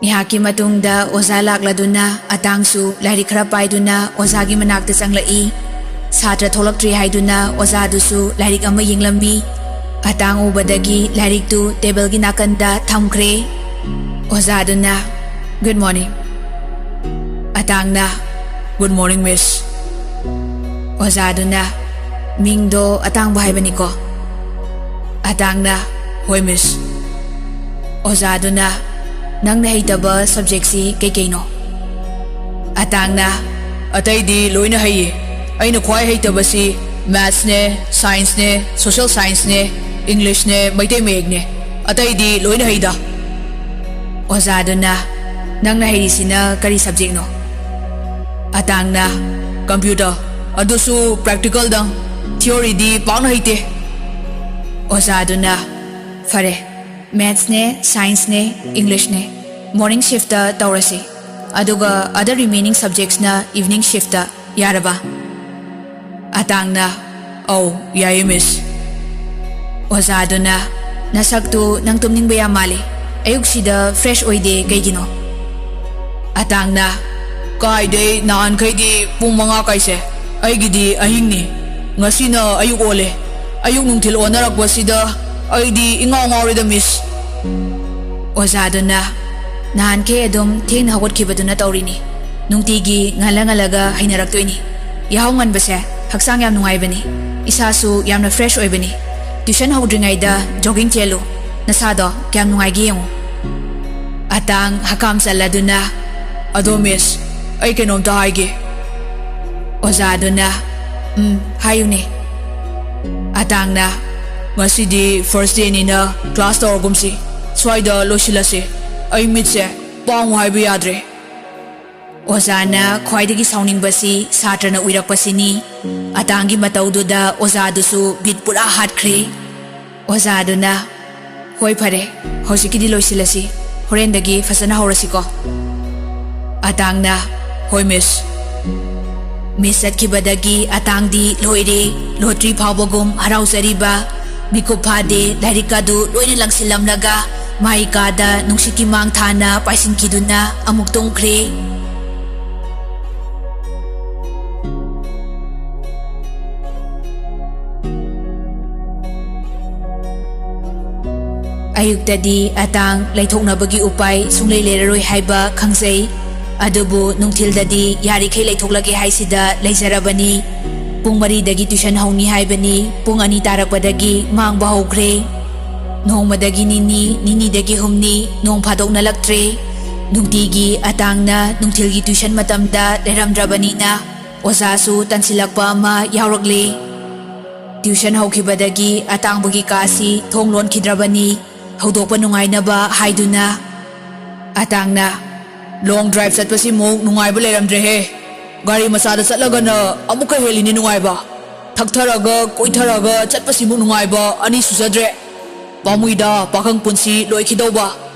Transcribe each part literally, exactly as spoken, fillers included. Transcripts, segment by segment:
ꯉꯥꯏꯍꯥꯛꯀꯤ ꯃꯇꯨꯡꯗ ꯑꯣꯖꯥ ꯂꯥꯛꯂꯗꯨꯅ ꯑꯇꯥꯡꯁꯨ ꯂꯥꯏꯔꯤꯛ ꯈꯔ ꯄꯥꯏꯗꯨꯅ ꯑꯣꯖꯥꯒꯤ ꯃꯅꯥꯛꯇ ꯆꯪꯂꯛꯏ꯫ ꯁꯥꯇ꯭ꯔ ꯊꯣꯛꯂꯛꯇ꯭ꯔꯤ ꯍꯥꯏꯗꯨꯅ ꯑꯣꯖꯥꯗꯨꯁꯨ ꯂꯥꯏꯔꯤꯛ ꯑꯃ ꯌꯦꯡꯂꯝꯃꯤ꯫ ꯑꯇꯥꯡ ꯎꯕꯗꯒꯤ ꯂꯥꯏꯔꯤꯛꯇꯨ ꯇꯦꯕꯜꯒꯤ ꯅꯥꯀꯟꯗ ꯊꯝꯈ꯭ꯔꯦ꯫ ꯑꯣꯖꯥꯗꯨꯅ, "Good morning." ꯑꯇꯥꯡꯅ, "Good morning, miss." ꯑꯣꯖꯥꯗꯨꯅ, "ꯃꯤꯡꯗꯣ ꯑꯇꯥꯡꯕ ꯍꯥꯏꯕꯅꯤꯀꯣ?" ꯑꯇꯥꯡꯅ, "ꯍꯣꯏ, miss." ꯑꯣꯖꯥꯗꯨꯅ, "ꯅꯪꯅ ꯍꯩꯇꯕ subjectꯁꯤ ꯀꯩꯀꯩꯅꯣ?" ꯑꯇꯥꯡꯅ, "ꯑꯇꯩꯗꯤ ꯂꯣꯏꯅ ꯍꯩꯌꯦ꯫ ꯑꯩꯅ ꯈ꯭ꯋꯥꯏ ꯍꯩꯇꯕꯁꯤ mathsꯅꯦ, scienceꯅꯦ, social scienceꯅꯦ, Englishꯅꯦ, ꯃꯩꯇꯩ ꯃꯌꯦꯛꯅꯦ꯫ ꯑꯇꯩꯗꯤ ꯂꯣꯏꯅ ꯍꯩꯗ꯫" ꯑꯣꯖꯥꯗꯨꯅ, "ꯅꯪꯅ ꯍꯩꯔꯤꯁꯤꯅ ꯀꯔꯤ subjectꯅꯣ?" ꯑꯇꯥꯡꯅ, "Computer, ꯑꯗꯨꯁꯨ practicalꯗꯪ, theoryꯗꯤ ꯄꯥꯛꯅ ꯍꯩꯇꯦ꯫" ꯑꯣꯖꯥꯗꯨꯅ, "ꯐꯔꯦ, mathsꯅꯦ, scienceꯅꯦ, Englishꯅꯦ, morning shiftꯇ ꯇꯧꯔꯁꯤ, ꯑꯗꯨꯒ other remaining subjectsꯅ evening shiftꯇ, ꯌꯥꯔꯕ?" ꯑꯇꯥꯡꯅ, "ꯑꯧ, ꯌꯥꯏꯌꯦ, miss꯫" ꯑꯣꯖꯥꯗꯨꯅ, "ꯅꯁꯛꯇꯨ ꯅꯪ ꯇꯨꯝꯅꯤꯡꯕ ꯌꯥꯝ ꯃꯥꯜꯂꯤ꯫ ꯑꯌꯨꯛꯁꯤꯗ fresh ꯑꯣꯏꯗꯦ, ꯀꯩꯒꯤꯅꯣ?" ꯑꯇꯥꯡꯅ, "ꯀꯥꯏꯗꯩ, ꯅꯍꯥꯟꯈꯩꯗꯤ ꯄꯨꯡ ꯃꯉꯥ ꯀꯥꯏꯁꯦ꯫ ꯑꯩꯒꯤꯗꯤ ꯑꯍꯤꯡꯅꯤ꯫ ꯉꯁꯤꯅ ꯑꯌꯨꯛ ꯑꯣꯜꯂꯦ꯫ ꯑꯌꯨꯛ ꯅꯨꯡꯊꯤꯜ ꯑꯣꯟꯅꯔꯛꯄꯁꯤꯗ ꯑꯩꯗꯤ ꯏꯉꯥꯎ ꯉꯥꯎꯔꯦꯗ, miss꯫" ꯑꯣꯖꯥꯗꯨꯅ, "ꯅꯍꯥꯟꯈꯩ ꯑꯗꯨꯝ ꯊꯦꯡꯅ ꯍꯧꯒꯠꯈꯤꯕꯗꯨꯅ ꯇꯧꯔꯤꯅꯤ꯫ ꯅꯨꯡꯇꯤꯒꯤ ꯉꯜꯂ ꯉꯜꯂꯒ ꯍꯩꯅꯔꯛꯇꯣꯏꯅꯤ꯫ ꯌꯥꯍꯧ ꯉꯟꯕꯁꯦ ꯍꯛꯆꯥꯡ ꯌꯥꯝ ꯅꯨꯡꯉꯥꯏꯕꯅꯤ, ꯏꯁꯥꯁꯨ ꯌꯥꯝꯅ fresh ꯑꯣꯏꯕꯅꯤ꯫ Tuition ꯍꯧꯗ꯭ꯔꯤꯉꯩꯗ jogging ꯆꯦꯜꯂꯨ, ꯅꯁꯥꯗꯣ ꯀꯌꯥꯝ ꯅꯨꯡꯉꯥꯏꯒꯦ ꯌꯦꯡꯉꯨ꯫" ꯑꯇꯥꯡ ꯍꯀꯥꯝ ꯆꯜꯂꯗꯨꯅ, "ꯑꯗꯣ miss, ꯑꯩ ꯀꯩꯅꯣꯝꯇ ꯍꯥꯏꯒꯦ꯫" ꯑꯣꯖꯥꯗꯨꯅ, "ꯎꯝ, ꯍꯥꯏꯌꯨꯅꯦ꯫" ꯑꯇꯥꯡꯅ, "ꯉꯁꯤꯗꯤ first dayꯅꯤꯅ class ꯇꯧꯔꯒꯨꯝꯁꯤ, ꯁ꯭ꯋꯥꯏꯗ ꯂꯣꯏꯁꯤꯜꯂꯁꯤ꯫ ꯑꯩ ꯃꯤꯠꯁꯦ ꯄꯥꯡꯉꯨ ꯍꯥꯏꯕ ꯌꯥꯗ꯭ꯔꯦ꯫" ꯑꯣꯖꯥꯅ ꯈ꯭ꯋꯥꯏꯗꯒꯤ ꯁꯥꯎꯅꯤꯡꯕꯁꯤ ꯁꯥꯇ꯭ꯔꯅ ꯎꯏꯔꯛꯄꯁꯤꯅꯤ꯫ ꯑꯇꯥꯡꯒꯤ ꯃꯇꯧꯗꯨꯗ ꯑꯣꯖꯥꯗꯨꯁꯨ ꯕꯤꯠ ꯄꯨꯔꯥ ꯍꯥꯠꯈ꯭ꯔꯦ꯫ ꯑꯣꯖꯥꯗꯨꯅ, "ꯍꯣꯏ, ꯐꯔꯦ, ꯍꯧꯖꯤꯛꯀꯤꯗꯤ ꯂꯣꯏꯁꯤꯜꯂꯁꯤ, ꯍꯣꯔꯦꯟꯗꯒꯤ ꯐꯖꯅ ꯍꯧꯔꯁꯤꯀꯣ꯫" ꯑꯇꯥꯡꯅ, "ꯍꯣꯏ, miss꯫" Miss ꯆꯠꯈꯤꯕꯗꯒꯤ ꯑꯇꯥꯡꯗꯤ ꯂꯣꯏꯔꯦ, ꯂꯣꯇ꯭ꯔꯤ ꯐꯥꯎꯕꯒꯨꯝ ꯍꯔꯥꯎꯖꯔꯤꯕ꯫ ꯃꯤꯀꯨꯞ ꯐꯥꯗꯦ, ꯂꯥꯏꯔꯤꯛ ꯑꯗꯨ ꯂꯣꯏꯅ ꯂꯪꯁꯤꯜꯂꯝꯂꯒ ꯃꯥꯏ ꯀꯥꯗ ꯅꯨꯡꯁꯤꯠꯀꯤ ꯃꯥꯡ ꯊꯥꯅ ꯄꯥꯏꯁꯤꯟꯈꯤꯗꯨꯅ ꯑꯃꯨꯛ ꯇꯨꯝꯈ꯭ꯔꯦ꯫ ꯑꯌꯨꯛꯇꯗꯤ ꯑꯇꯥꯡ ꯂꯩꯊꯣꯛꯅꯕꯒꯤ ꯎꯄꯥꯏ ꯁꯨꯡꯂꯩ ꯂꯩꯔꯔꯣꯏ ꯍꯥꯏꯕ ꯈꯪꯖꯩ꯫ ꯑꯗꯨꯕꯨ ꯅꯨꯡꯊꯤꯜꯗꯗꯤ ꯌꯥꯔꯤꯈꯩ ꯂꯩꯊꯣꯛꯂꯒꯦ ꯍꯥꯏꯁꯤꯗ ꯂꯩꯖꯔꯕꯅꯤ꯫ ꯄꯨꯡ ꯃꯔꯤꯗꯒꯤ tuition ꯍꯧꯅꯤ ꯍꯥꯏꯕꯅꯤ, ꯄꯨꯡ ꯑꯅꯤ ꯇꯥꯔꯛꯄꯗꯒꯤ ꯃꯥꯡꯕ ꯍꯧꯈ꯭ꯔꯦ꯫ ꯅꯣꯡꯃꯗꯒꯤ ꯅꯤꯅꯤ, ꯅꯤꯅꯤꯗꯒꯤ ꯍꯨꯝꯅꯤ, ꯅꯣꯡ ꯐꯥꯗꯣꯛ ꯅꯠꯂꯛꯇ꯭ꯔꯦ꯫ ꯅꯨꯡꯇꯤꯒꯤ ꯑꯇꯥꯡꯅ ꯅꯨꯡꯊꯤꯜꯒꯤ tuition ꯃꯇꯝꯗ ꯂꯩꯔꯝꯗ꯭ꯔꯕꯅꯤꯅ ꯑꯣꯖꯥꯁꯨ ꯇꯟꯁꯤꯜꯂꯛꯄ ꯑꯃ ꯌꯥꯎꯔꯛꯂꯦ꯫ Tuition ꯍꯧꯈꯤꯕꯗꯒꯤ ꯑꯇꯥꯡꯕꯒꯤ ꯀꯥꯁꯤ ꯊꯣꯡ ꯂꯣꯟꯈꯤꯗ꯭ꯔꯕꯅꯤ꯫ ꯍꯧꯗꯣꯛꯄ ꯅꯨꯡꯉꯥꯏꯅꯕ ꯍꯥꯏꯗꯨꯅ꯫ ꯑꯇꯥꯡꯅ, "Long drive ꯆꯠꯄꯁꯤꯃꯨꯛ ꯅꯨꯡꯉꯥꯏꯕ ꯂꯩꯔꯝꯗ꯭ꯔꯦꯍꯦ꯫ ꯒꯥꯔꯤ ꯃꯆꯥꯗ ꯆꯠꯂꯒꯅ ꯑꯃꯨꯛꯀ ꯍꯦꯜꯂꯤꯅꯦ ꯅꯨꯡꯉꯥꯏꯕ꯫ ꯊꯛꯊꯔꯒ ꯀꯣꯏꯊꯔꯒ ꯆꯠꯄꯁꯤꯃꯨꯛ ꯅꯨꯡꯉꯥꯏꯕ ꯑꯅꯤ ꯁꯨꯖꯗ꯭ꯔꯦ꯫ ꯄꯥꯝꯃꯨꯏꯗ ꯄꯥꯈꯪ ꯄꯨꯟꯁꯤ ꯂꯣꯏꯈꯤꯗꯧꯕ꯫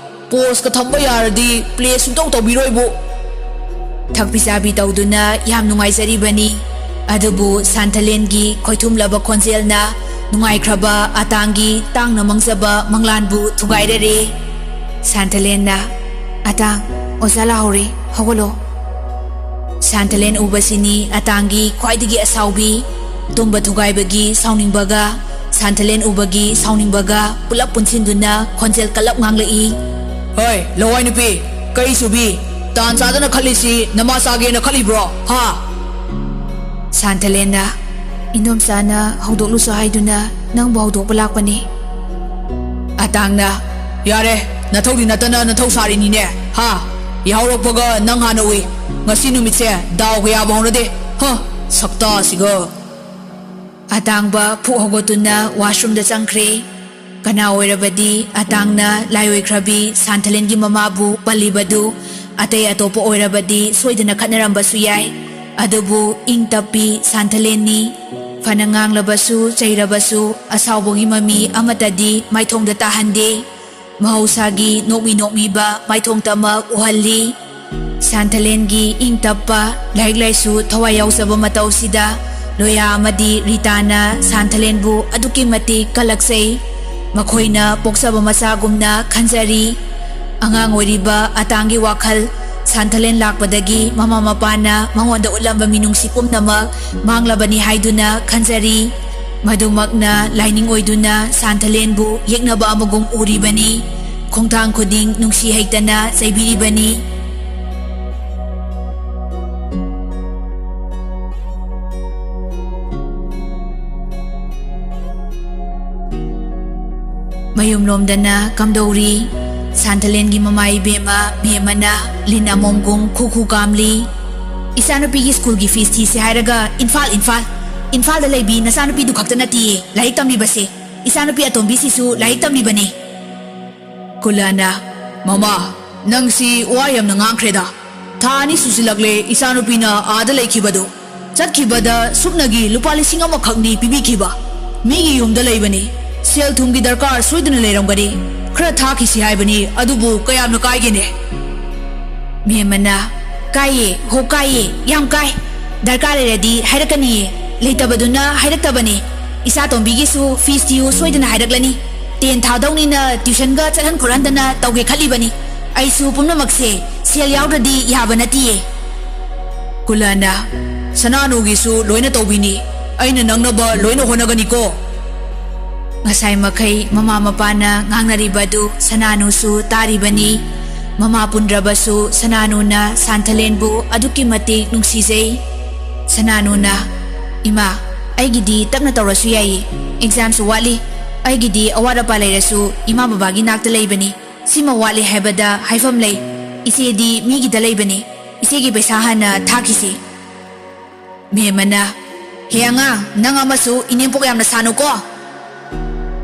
Poseꯀ ꯊꯝꯕ ꯌꯥꯔꯗꯤ play ꯁꯨꯡꯇꯧ ꯇꯧꯕꯤꯔꯣꯏꯕꯨ꯫" ꯊꯛꯄꯤ ꯆꯥꯕꯤ ꯇꯧꯗꯨꯅ ꯌꯥꯝ ꯅꯨꯡꯉꯥꯏꯖꯔꯤꯕꯅꯤ꯫ ꯑꯗꯨꯕꯨ ꯁꯥꯟꯊꯂꯦꯟꯒꯤ ꯈꯣꯏꯊꯨꯝꯂꯕ ꯈꯣꯟꯖꯦꯜꯅ ꯅꯨꯡꯉꯥꯏꯈ꯭ꯔꯕ ꯑꯇꯥꯡꯒꯤ ꯇꯥꯡꯅ ꯃꯪꯖꯕ ꯃꯪꯂꯥꯟꯕꯨ ꯊꯨꯒꯥꯏꯔꯔꯦ꯫ ꯁꯥꯟꯊꯂꯦꯟꯅ, "ꯑꯇꯥꯡ, ꯑꯣꯖꯥ ꯂꯥꯛꯍꯧꯔꯦ, ꯍꯧꯒꯠꯂꯣ꯫" ꯁꯥꯟꯊꯂꯦꯟ ꯎꯕꯁꯤꯅꯤ ꯑꯇꯥꯡꯒꯤ ꯈ꯭ꯋꯥꯏꯗꯒꯤ ꯑꯁꯥꯎꯕꯤ꯫ ꯇꯨꯝꯕ ꯊꯨꯒꯥꯏꯕꯒꯤ ꯁꯥꯎꯅꯤꯡꯕꯒ ꯁꯥꯟꯊꯂꯦꯟ ꯎꯕꯒꯤ ꯁꯥꯎꯅꯤꯡꯕꯒ ꯄꯨꯂꯞ ꯄꯨꯟꯁꯤꯟꯗꯨꯅ ꯈꯣꯟꯖꯦꯜ ꯀꯜꯂꯞ ꯉꯥꯡꯂꯛꯏ꯫ "ꯍꯣꯏ, ꯂꯋꯥꯏ ꯅꯨꯄꯤ, ꯀꯩ ꯁꯨꯕꯤ? ꯇꯥꯟ ꯆꯥꯗꯅ ꯈꯠꯂꯤꯁꯤ ꯅꯃꯥ ꯆꯥꯒꯦꯅ ꯈꯠꯂꯤꯕ꯭ꯔꯣ, ꯍꯥ?" ꯁꯥꯟꯊꯂꯦꯟꯅ, "ꯏꯟꯗꯣꯝꯆꯥꯅ ꯍꯧꯗꯣꯛꯂꯨꯁꯨ ꯍꯥꯏꯗꯨꯅ ꯅꯪꯕꯨ ꯍꯧꯗꯣꯛꯄ ꯂꯥꯛꯄꯅꯤ꯫" ꯑꯇꯥꯡꯅ, "ꯌꯥꯔꯦ, ꯅꯊꯧꯗꯤ ꯅꯠꯇꯅ ꯅꯊꯧ ꯁꯥꯔꯤꯅꯤꯅꯦ, ꯍꯥ? ꯌꯥꯍꯧꯔꯛꯄꯒ ꯅꯪ ꯍꯥꯟꯅ ꯎꯏ꯫ ꯉꯁꯤ ꯅꯨꯃꯤꯠꯁꯦ ꯗꯥꯎꯒ ꯌꯥꯕ ꯍꯧꯅꯗꯦ, ꯍ, ꯁꯛꯇꯥꯁꯤꯒ꯫" ꯑꯇꯥꯡꯕ ꯐꯨꯛ ꯍꯧꯒꯠꯇꯨꯅ washroomꯗ ꯆꯪꯈ꯭ꯔꯦ꯫ ꯀꯅꯥ ꯑꯣꯏꯔꯕꯗꯤ ꯑꯇꯥꯡꯅ ꯂꯥꯏ ꯑꯣꯏꯈ꯭ꯔꯕꯤ ꯁꯥꯟꯊꯂꯦꯟꯒꯤ ꯃꯃꯥꯕꯨ ꯄꯜꯂꯤꯕꯗꯨ? ꯑꯇꯩ ꯑꯇꯣꯞꯄ ꯑꯣꯏꯔꯕꯗꯤ ꯁꯣꯏꯗꯅ ꯈꯠꯅꯔꯝꯕꯁꯨ ꯌꯥꯏ꯫ ꯑꯗꯨꯕꯨ ꯏꯪ ꯇꯞꯄꯤ ꯁꯥꯟꯊꯂꯦꯟꯅꯤ꯫ ꯐꯅ ꯉꯥꯡꯂꯕꯁꯨ ꯆꯩꯔꯕꯁꯨ ꯑꯁꯥꯎꯕꯒꯤ ꯃꯃꯤ ꯑꯃꯠꯇꯗꯤ ꯃꯥꯏꯊꯣꯡꯗ ꯇꯥꯍꯟꯗꯦ꯫ ꯃꯍꯧꯁꯥꯒꯤ ꯅꯣꯛꯃꯤ ꯅꯣꯛꯃꯤꯕ ꯃꯥꯏꯊꯣꯡꯇꯃꯛ ꯎꯍꯜꯂꯤ꯫ ꯁꯥꯟꯊꯂꯦꯟꯒꯤ ꯏꯪ ꯇꯞꯄ, ꯂꯥꯏꯔꯤꯛ ꯂꯥꯏꯁꯨ ꯊꯋꯥꯏ ꯌꯥꯎꯖꯕ ꯃꯇꯧꯁꯤꯗ ꯂꯣꯌꯥ ꯑꯃꯗꯤ ꯔꯤꯇꯥꯅ ꯁꯥꯟꯊꯂꯦꯟꯕꯨ ꯑꯗꯨꯛꯀꯤ ꯃꯇꯤꯛ ꯀꯜꯂꯛꯆꯩ꯫ ꯃꯈꯣꯏꯅ ꯄꯣꯛꯆꯕ ꯃꯆꯥꯒꯨꯝꯅ ꯈꯟꯖꯔꯤ꯫ ꯑꯉꯥꯡ ꯑꯣꯏꯔꯤꯕ ꯑꯇꯥꯡꯒꯤ ꯋꯥꯈꯜ, ꯁꯥꯟꯊꯂꯦꯟ ꯂꯥꯛꯄꯗꯒꯤ ꯃꯃꯥ ꯃꯄꯥꯅ ꯃꯉꯣꯟꯗ ꯎꯠꯂꯝꯕ ꯃꯤꯅꯨꯡꯁꯤ ꯄꯨꯝꯅꯃꯛ ꯃꯥꯡꯂꯕꯅꯤ ꯍꯥꯏꯗꯨꯅ ꯈꯟꯖꯔꯤ꯫ ꯃꯗꯨꯃꯛꯅ ꯂꯥꯏꯅꯤꯡ ꯑꯣꯏꯗꯨꯅ ꯁꯥꯟꯊꯂꯦꯟꯕꯨ ꯌꯦꯛꯅꯕ ꯑꯃꯒꯨꯝ ꯎꯔꯤꯕꯅꯤ꯫ ꯈꯣꯡꯊꯥꯡ ꯈꯨꯗꯤꯡ ꯅꯨꯡꯁꯤ ꯍꯩꯇꯅ ꯆꯩꯕꯤꯔꯤꯕꯅꯤ꯫ ꯃꯌꯨꯝꯂꯣꯝꯗꯅ ꯀꯝꯗꯧꯔꯤ? ꯁꯥꯟꯊꯂꯦꯟꯒꯤ ꯃꯃꯥ ꯏꯕꯦꯝꯃ ꯃꯦꯝꯃꯅ ꯂꯤꯟ ꯑꯃꯣꯝꯒꯨꯝ ꯈꯨ ꯈꯨ ꯀꯥꯝꯂꯤ꯫ ꯏꯆꯥꯅꯨꯄꯤꯒꯤ ꯁ꯭ꯀꯨꯜꯒꯤ ꯐꯤꯁ ꯊꯤꯁꯦ ꯍꯥꯏꯔꯒ ꯏꯝꯐꯥꯜ, ꯏꯝꯐꯥꯜ, ꯏꯝꯐꯥꯜꯗ ꯂꯩꯕꯤ ꯅꯆꯥꯅꯨꯄꯤꯗꯨ ꯈꯛꯇ ꯅꯠꯇꯤꯌꯦ ꯂꯥꯏꯔꯤꯛ ꯇꯝꯂꯤꯕꯁꯦ꯫ ꯏꯆꯥꯅꯨꯄꯤ ꯑꯇꯣꯝꯕꯤꯁꯤꯁꯨ ꯂꯥꯏꯔꯤꯛ ꯇꯝꯂꯤꯕꯅꯤ꯫ ꯀꯨꯂꯥꯅ, "ꯃꯃꯥ, ꯅꯪꯁꯤ ꯋꯥ ꯌꯥꯝꯅ ꯉꯥꯡꯈ꯭ꯔꯦꯗ꯫ ꯊꯥ ꯑꯅꯤ ꯁꯨꯖꯤꯜꯂꯛꯂꯦ ꯏꯆꯥꯅꯨꯄꯤꯅ ꯑꯥꯗ ꯂꯩꯈꯤꯕꯗꯨ꯫ ꯆꯠꯈꯤꯕꯗ ꯁꯨꯞꯅꯒꯤ ꯂꯨꯄꯥ ꯂꯤꯁꯤꯡ ꯑꯃꯈꯛꯅꯤ ꯄꯤꯕꯤꯈꯤꯕ꯫ ꯃꯤꯒꯤ ꯌꯨꯝꯗ ꯂꯩꯕꯅꯤ꯫ ꯁꯦꯜ ꯊꯨꯝꯒꯤ ꯗꯔꯀꯥꯔ ꯁꯣꯏꯗꯅ ꯂꯩꯔꯝꯒꯅꯤ꯫ ꯈꯔ ꯊꯥꯈꯤꯁꯤ ꯍꯥꯏꯕꯅꯤ, ꯑꯗꯨꯕꯨ ꯀꯌꯥꯝꯅ ꯀꯥꯏꯒꯦꯅꯦ?" ꯃꯦꯝꯃꯅ, "ꯀꯥꯏꯌꯦ, ꯍꯣ ꯀꯥꯏꯌꯦ, ꯌꯥꯝ ꯀꯥꯏ꯫ ꯗꯔꯀꯥꯔ ꯂꯩꯔꯗꯤ ꯍꯥꯏꯔꯛꯀꯅꯤꯌꯦ꯫ ꯂꯩꯇꯕꯗꯨꯅ ꯍꯥꯏꯔꯛꯇꯕꯅꯦ꯫ ꯏꯆꯥ ꯇꯣꯝꯕꯤꯒꯤꯁꯨ ꯐꯤꯁ ꯊꯤꯌꯨ ꯁꯣꯏꯗꯅ ꯍꯥꯏꯔꯛꯂꯅꯤ꯫ ꯇꯦꯟ ꯊꯥꯗꯧꯅꯤꯅ ꯇ꯭ꯌꯨꯁꯟꯒ ꯆꯠꯍꯟ ꯈꯣꯠꯍꯟꯗꯅ ꯇꯧꯒꯦ ꯈꯜꯂꯤꯕꯅꯤ꯫ ꯑꯩꯁꯨ ꯄꯨꯝꯅꯃꯛꯁꯦ ꯁꯦꯜ ꯌꯥꯎꯗ꯭ꯔꯗꯤ ꯌꯥꯕ ꯅꯠꯇꯤꯌꯦ꯫" ꯀꯨꯂꯥꯅ, "ꯁꯅꯥꯅꯨꯒꯤꯁꯨ ꯂꯣꯏꯅ ꯇꯧꯕꯤꯅꯤ꯫ ꯑꯩꯅ ꯅꯪꯅꯕ ꯂꯣꯏꯅ ꯍꯣꯠꯅꯒꯅꯤꯀꯣ꯫" ꯉꯁꯥꯏ ꯃꯈꯩ ꯃꯃꯥ ꯃꯄꯥꯅ ꯉꯥꯡꯅꯔꯤꯕ ꯑꯗꯨ ꯁꯅꯥꯅꯨꯁꯨ ꯇꯥꯔꯤꯕꯅꯤ꯫ ꯃꯃꯥ ꯄꯨꯟꯗ꯭ꯔꯕꯁꯨ ꯁꯅꯥꯅꯨꯅ ꯁꯥꯟꯊꯂꯦꯟꯕꯨ ꯑꯗꯨꯛꯀꯤ ꯃꯇꯤꯛ ꯅꯨꯡꯁꯤꯖꯩ꯫ ꯁꯅꯥꯅꯨꯅ, "ꯏꯃꯥ, ꯑꯩꯒꯤꯗꯤ ꯇꯞꯅ ꯇꯧꯔꯁꯨ ꯌꯥꯏꯌꯦ꯫ ꯑꯦꯛꯖꯥꯝꯁꯨ ꯋꯥꯠꯂꯤ꯫ ꯑꯩꯒꯤꯗꯤ ꯑꯋꯥꯠ ꯑꯄꯥ ꯂꯩꯔꯁꯨ ꯏꯃꯥ ꯕꯕꯥꯒꯤ ꯅꯥꯛꯇ ꯂꯩꯕꯅꯤ꯫ ꯁꯤꯃ ꯋꯥꯠꯂꯤ ꯍꯥꯏꯕꯗ ꯍꯥꯏꯐꯝ ꯂꯩ꯫ ꯏꯆꯦꯗꯤ ꯃꯤꯒꯤꯗ ꯂꯩꯕꯅꯤ꯫ ꯏꯆꯦꯒꯤ ꯄꯩꯁꯥ ꯍꯥꯟꯅ ꯊꯥꯈꯤꯁꯤ꯫" ꯃꯦꯝꯃꯅ, "ꯍꯦ ꯑꯉꯥꯡ, ꯅꯪ ꯑꯃꯁꯨ ꯏꯅꯦꯝꯄꯣꯛ ꯌꯥꯝꯅ ꯁꯥꯅꯨꯀꯣ꯫"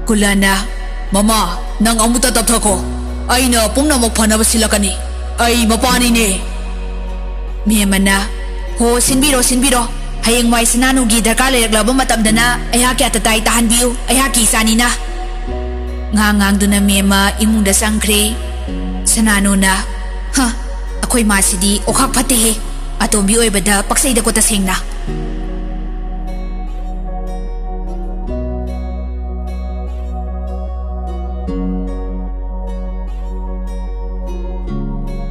ꯀꯨꯂꯥꯅ, "ꯃꯃꯥ, ꯅꯪ ꯑꯃꯨꯛꯇ ꯇꯞꯊꯈꯣ꯫ ꯑꯩꯅ ꯄꯨꯝꯅꯃꯛ ꯐꯅꯕ ꯁꯤꯜꯂꯛꯀꯅꯤ꯫ ꯑꯩ ꯃꯄꯥꯅꯤꯅꯦ꯫" ꯃꯦꯝꯃꯅ, "ꯍꯣ, ꯁꯤꯟꯕꯤꯔꯣ, ꯁꯤꯟꯕꯤꯔꯣ꯫ ꯍꯌꯦꯡꯋꯥꯏ ꯁꯅꯥꯅꯨꯒꯤ ꯗꯔꯀꯥꯔ ꯂꯩꯔꯛꯂꯕ ꯃꯇꯝꯗꯅ ꯑꯩꯍꯥꯛꯀꯤ ꯑꯇꯇꯥꯏ ꯇꯥꯍꯟꯕꯤꯌꯨ, ꯑꯩꯍꯥꯛꯀꯤ ꯏꯆꯥꯅꯤꯅ꯫" ꯉꯥꯡ ꯉꯥꯡꯗꯨꯅ ꯃꯦꯝꯃ ꯏꯃꯨꯡꯗ ꯆꯪꯈ꯭ꯔꯦ꯫ ꯁꯅꯥꯅꯨꯅ, "ꯍ, ꯑꯩꯈꯣꯏ ꯃꯥꯁꯤꯗꯤ ꯑꯣꯈꯥꯛ ꯐꯠꯇꯦꯍꯦ꯫ ꯑꯇꯣꯝꯕꯤ ꯑꯣꯏꯕꯗ ꯄꯛꯆꯩꯗꯀꯣ ꯇꯁꯦꯡꯅ꯫"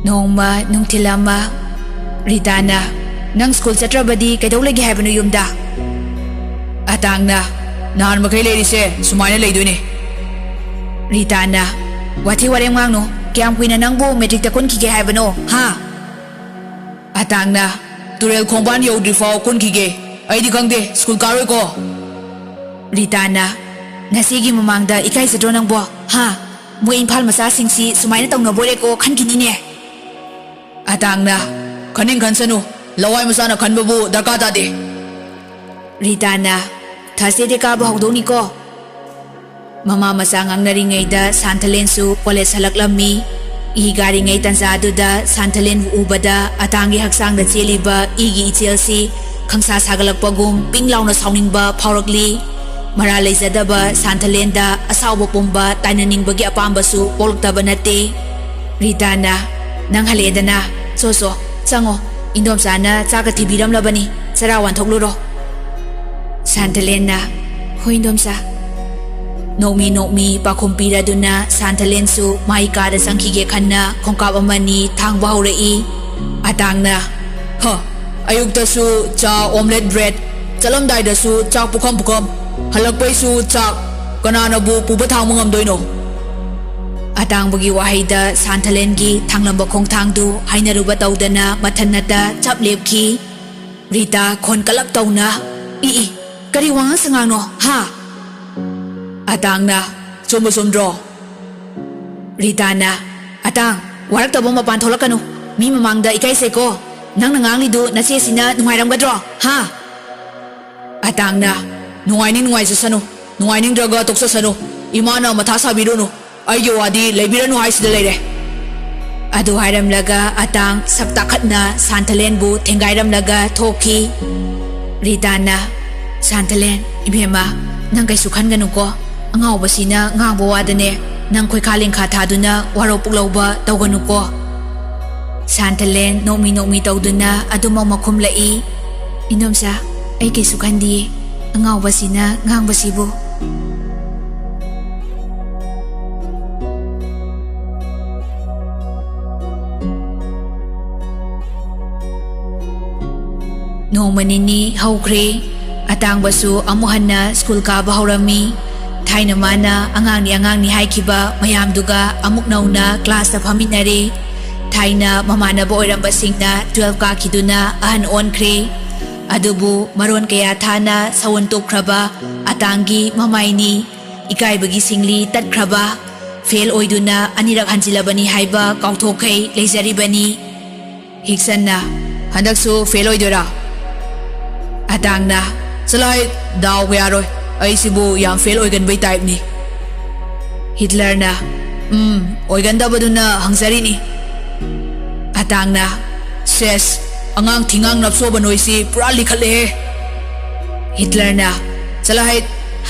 ꯅꯣꯡꯃ ꯅꯨꯡꯊꯤꯜ ꯑꯃ, ꯔꯤꯇꯥꯅ, "ꯅꯪ ꯁ꯭ꯀꯨꯜ ꯆꯠꯇ꯭ꯔꯕꯗꯤ ꯀꯩꯗꯧ ꯂꯩꯒꯦ ꯍꯥꯏꯕꯅꯣ ꯌꯨꯝꯗ?" ꯑꯇꯥꯡꯅ, "ꯅꯍꯥꯟ ꯃꯈꯩ ꯂꯩꯔꯤꯁꯦ ꯁꯨꯃꯥꯏꯅ ꯂꯩꯗꯣꯏꯅꯦ꯫" ꯔꯤꯇꯥꯅ, "ꯋꯥꯊꯤ ꯋꯥꯔꯦꯝ ꯉꯥꯡꯅꯨ꯫ ꯀꯌꯥꯝ ꯀꯨꯏꯅ ꯅꯪꯕꯨ ꯃꯦꯇ꯭ꯔꯤꯛꯇ ꯀꯨꯟꯈꯤꯒꯦ ꯍꯥꯏꯕꯅꯣ, ꯍꯥ?" ꯑꯇꯥꯡꯅ, "ꯇꯨꯔꯦꯜ ꯈꯣꯡꯕꯥꯟ ꯌꯧꯗ꯭ꯔꯤꯐꯥꯎ ꯀꯨꯟꯈꯤꯒꯦ꯫ ꯑꯩꯗꯤ ꯈꯪꯗꯦ, ꯁ꯭ꯀꯨꯜ ꯀꯥꯔꯣꯏꯀꯣ꯫" ꯔꯤꯇꯥꯅ, "ꯅꯆꯦꯒꯤ ꯃꯃꯥꯡꯗ ꯏꯀꯥꯏꯖꯗ꯭ꯔꯣ ꯅꯪꯕꯣ, ꯍꯥ? ꯃꯣꯏ ꯏꯝꯐꯥꯜ ꯃꯆꯥꯁꯤꯡꯁꯤ ꯁꯨꯃꯥꯏꯅ ꯇꯧꯅꯕꯣꯏꯔꯦꯀꯣ ꯈꯟꯈꯤꯅꯤꯅꯦ꯫" ꯑꯇꯥꯡꯅ, "ꯈꯟꯅꯤꯡ ꯈꯟꯁꯅꯨ, ꯂꯋꯥꯏ ꯃꯆꯥꯅ ꯈꯟꯕꯕꯨ ꯗꯔꯀꯥꯔ ꯇꯥꯗꯦ꯫" ꯔꯤꯇꯥꯅ, "ꯊꯥꯔꯁꯗꯦꯗꯤ ꯀꯥꯕ ꯍꯧꯗꯧꯅꯤꯀꯣ꯫" ꯃꯃꯥ ꯃꯆꯥ ꯉꯥꯡꯅꯔꯤꯉꯩꯗ ꯁꯥꯟꯊꯂꯦꯟꯁꯨ ꯀꯣꯂꯦꯖ ꯍꯜꯂꯛꯂꯝꯃꯤ꯫ ꯏ ꯒꯥꯔꯤꯉꯩ ꯇꯟꯖꯥꯗꯨꯗ ꯁꯥꯟꯊꯂꯦꯟꯕꯨ ꯎꯕꯗ ꯑꯇꯥꯡꯒꯤ ꯍꯛꯆꯥꯡꯗ ꯆꯦꯜꯂꯤꯕ ꯏꯒꯤ ꯏꯆꯦꯜꯁꯤ ꯈꯪꯁꯥ ꯁꯥꯒꯠꯂꯛꯄꯒꯨꯝ ꯄꯤꯡ ꯂꯥꯎꯅ ꯁꯥꯎꯅꯤꯡꯕ ꯐꯥꯎꯔꯛꯂꯤ꯫ ꯃꯔꯥꯜ ꯂꯩꯖꯗꯕ ꯁꯥꯟꯊꯂꯦꯟꯗ ꯑꯁꯥꯎꯕ ꯄꯨꯝꯕ ꯇꯥꯏꯅꯅꯤꯡꯕꯒꯤ ꯑꯄꯥꯝꯕꯁꯨ ꯄꯣꯛꯂꯛꯇꯕ ꯅꯠꯇꯦ꯫ ꯔꯤꯇꯥꯅ, "ꯅꯪ ꯍꯜꯂꯛꯑꯦꯗꯅ꯫ ꯆꯣ ꯆꯣ, ꯆꯪꯉꯣ꯫ ꯏꯟꯗꯣꯝꯆꯥꯅ ꯆꯥꯛꯀ ꯊꯤꯕꯤꯔꯝꯂꯕꯅꯤ꯫ ꯆꯔꯥ ꯋꯥꯟꯊꯣꯛꯂꯨꯔꯣ꯫" ꯁꯥꯟꯊꯂꯦꯟꯅ, "ꯍꯣꯏ, ꯏꯟꯗꯣꯝꯆꯥ꯫" ꯅꯣꯛꯃꯤ ꯅꯣꯛꯃꯤ ꯄꯥꯈꯨꯝ ꯄꯤꯔꯗꯨꯅ ꯁꯥꯟꯊꯂꯦꯟꯁꯨ ꯃꯥꯏ ꯀꯥꯗ ꯆꯪꯈꯤꯒꯦ ꯈꯟꯅ ꯈꯣꯡꯀꯥꯞ ꯑꯃꯅꯤ ꯊꯥꯡꯕ ꯍꯧꯔꯛꯏ꯫ ꯑꯇꯥꯡꯅ, "ꯍ, ꯑꯌꯨꯛꯇꯁꯨ ꯆꯥ, ꯑꯣꯝꯂꯦꯠ ꯕ꯭ꯔꯦꯗ, ꯆꯠꯂꯝꯗꯥꯏꯗꯁꯨ ꯆꯥꯛ ꯄꯨꯈꯝ ꯄꯨꯈꯝ, ꯍꯜꯂꯛꯄꯩꯁꯨ ꯆꯥꯛ, ꯀꯅꯥꯅꯕꯨ ꯄꯨꯕ ꯊꯥꯡꯕ ꯉꯝꯗꯣꯏꯅꯣ?" ꯑꯇꯥꯡꯕꯒꯤ ꯋꯥꯍꯩꯗ ꯁꯥꯟꯊꯂꯦꯟꯒꯤ ꯊꯥꯡꯂꯝꯕ ꯈꯣꯡꯊꯥꯡꯗꯨ ꯍꯩꯅꯔꯨꯕ ꯇꯧꯗꯅ ꯃꯊꯟꯅꯇ ꯆꯞ ꯂꯦꯞꯈꯤ꯫ ꯔꯤꯇꯥ ꯈꯣꯟ ꯀꯂꯞ ꯇꯧꯅ, "ꯏ ꯏ, ꯀꯔꯤ ꯋꯥꯉꯥꯡ ꯁꯉꯥꯡꯅꯣ, ꯍꯥ?" ꯑꯇꯥꯡꯅ, "ꯆꯨꯝꯕꯨ ꯆꯨꯝꯗ꯭ꯔꯣ?" ꯔꯤꯇꯥꯅ, "ꯑꯇꯥꯡ, ꯋꯥꯔꯛꯇꯕ ꯃꯄꯥꯟ ꯊꯣꯛꯂꯛꯀꯅꯨ꯫ ꯃꯤ ꯃꯃꯥꯡꯗ ꯏꯀꯥꯏꯁꯦꯀꯣ꯫ ꯅꯪꯅ ꯉꯥꯡꯂꯤꯗꯨ ꯅꯆꯦꯁꯤꯅ ꯅꯨꯡꯉꯥꯏꯔꯝꯒꯗ꯭ꯔꯣ, ꯍꯥ?" ꯑꯇꯥꯡꯅ, "ꯅꯨꯡꯉꯥꯏꯅꯤꯡ ꯅꯨꯡꯉꯥꯏꯖꯁꯅꯨ, ꯅꯨꯡꯉꯥꯏꯅꯤꯡꯗ꯭ꯔꯒ ꯇꯣꯛꯆꯁꯅꯨ꯫ ꯏꯃꯥꯅ ꯃꯊꯥ ꯁꯥꯕꯤꯔꯨꯅꯨ꯫ ꯑꯩꯒꯤ ꯋꯥꯗꯤ ꯂꯩꯕꯤꯔꯅꯨ ꯍꯥꯏꯁꯤꯗ ꯂꯩꯔꯦ꯫" ꯑꯗꯨ ꯍꯥꯏꯔꯝꯂꯒ ꯑꯇꯥꯡ ꯁꯛ ꯇꯥꯈꯠꯅ ꯁꯥꯟꯊꯂꯦꯟꯕꯨ ꯊꯦꯡꯒꯥꯏꯔꯝꯂꯒ ꯊꯣꯛꯈꯤ꯫ ꯔꯤꯇꯥꯅ, "ꯁꯥꯟꯊꯂꯦꯟ, ꯏꯕꯦꯝꯃ, ꯅꯪ ꯀꯩꯁꯨ ꯈꯟꯒꯅꯨꯀꯣ꯫ ꯑꯉꯥꯎꯕꯁꯤꯅ ꯉꯥꯡꯕ ꯋꯥꯗꯅꯦ ꯅꯪ ꯈꯣꯏꯈꯥ ꯂꯦꯡꯈꯥ ꯊꯥꯗꯨꯅ ꯋꯥꯔꯧ ꯄꯨꯛꯂꯧꯕ ꯇꯧꯒꯅꯨꯀꯣ꯫" ꯁꯥꯟꯊꯂꯦꯟ ꯅꯣꯛꯃꯤ ꯅꯣꯛꯃꯤ ꯇꯧꯗꯨꯅ ꯑꯗꯨꯃꯛ ꯃꯈꯨꯝꯂꯛꯏ꯫ "ꯏꯟꯗꯣꯝꯆꯥ, ꯑꯩ ꯀꯩꯁꯨ ꯈꯟꯗꯤꯌꯦ꯫ ꯑꯉꯥꯎꯕꯁꯤꯅ ꯉꯥꯡꯕꯁꯤꯕꯨ꯫" ꯅꯣꯡꯃ ꯅꯤꯅꯤ ꯍꯧꯈ꯭ꯔꯦ꯫ ꯑꯇꯥꯡꯕꯁꯨ ꯑꯃꯨꯛ ꯍꯟꯅ ꯁ꯭ꯀꯨꯜ ꯀꯥꯕ ꯍꯧꯔꯝꯃꯤ꯫ ꯊꯥꯏꯅ ꯃꯥꯅ ꯑꯉꯥꯡꯅꯤ ꯑꯉꯥꯡꯅꯤ ꯍꯥꯏꯈꯤꯕ ꯃꯌꯥꯝꯗꯨꯒ ꯑꯃꯨꯛ ꯅꯧꯅ ꯀ꯭ꯂꯥꯁꯇ ꯐꯝꯃꯤꯟꯅꯔꯦ꯫ ꯊꯥꯏꯅ ꯃꯃꯥꯟꯅꯕ ꯑꯣꯏꯔꯝꯕꯁꯤꯡꯅ ꯇꯨꯋꯦꯜꯐ ꯀꯥꯈꯤꯗꯨꯅ ꯑꯍꯟ ꯑꯣꯟꯈ꯭ꯔꯦ꯫ ꯑꯗꯨꯕꯨ ꯃꯔꯣꯟ ꯀꯌꯥ ꯊꯥꯅ ꯁꯧꯑꯣꯟ ꯇꯨꯞꯈ꯭ꯔꯕ ꯑꯇꯥꯡꯒꯤ ꯃꯃꯥꯏꯅꯤ ꯏꯀꯥꯏꯕꯒꯤ ꯁꯤꯡꯂꯤ ꯇꯠꯈ꯭ꯔꯕ꯫ ꯐꯦꯜ ꯑꯣꯏꯗꯨꯅ ꯑꯅꯤꯔꯛ ꯍꯟꯖꯤꯜꯂꯕꯅꯤ ꯍꯥꯏꯕ ꯀꯥꯎꯊꯣꯛꯈꯩ ꯂꯩꯖꯔꯤꯕꯅꯤ꯫ ꯍꯤꯛꯁꯟꯅ, "ꯍꯟꯗꯛꯁꯨ ꯐꯦꯜ ꯑꯣꯏꯗꯣꯏꯔꯥ?" ꯑꯇꯥꯡꯅ, "ꯆꯠꯂꯣꯍꯦ, ꯗꯥꯎꯒ ꯌꯥꯔꯣꯏ꯫ ꯑꯩꯁꯤꯕꯨ ꯌꯥꯝ ꯐꯦꯜ ꯑꯣꯏꯒꯟꯕꯩ ꯇꯥꯏꯞꯅꯤ꯫" ꯍꯤꯠꯂꯔꯅ, "ꯎꯝ, ꯑꯣꯏꯒꯟꯗꯕꯗꯨꯅ ꯍꯪꯖꯔꯤꯅꯤ꯫" ꯑꯇꯥꯡꯅ, "ꯁꯦꯁ, ꯑꯉꯥꯡ ꯊꯤꯉꯥꯡ ꯅꯞꯁꯣꯕ ꯅꯣꯏꯁꯤ ꯄꯨꯔꯥ ꯂꯤꯈꯠꯂꯦꯍꯦ꯫" ꯍꯤꯠꯂꯔꯅ, "ꯆꯠꯂꯣꯍꯦ,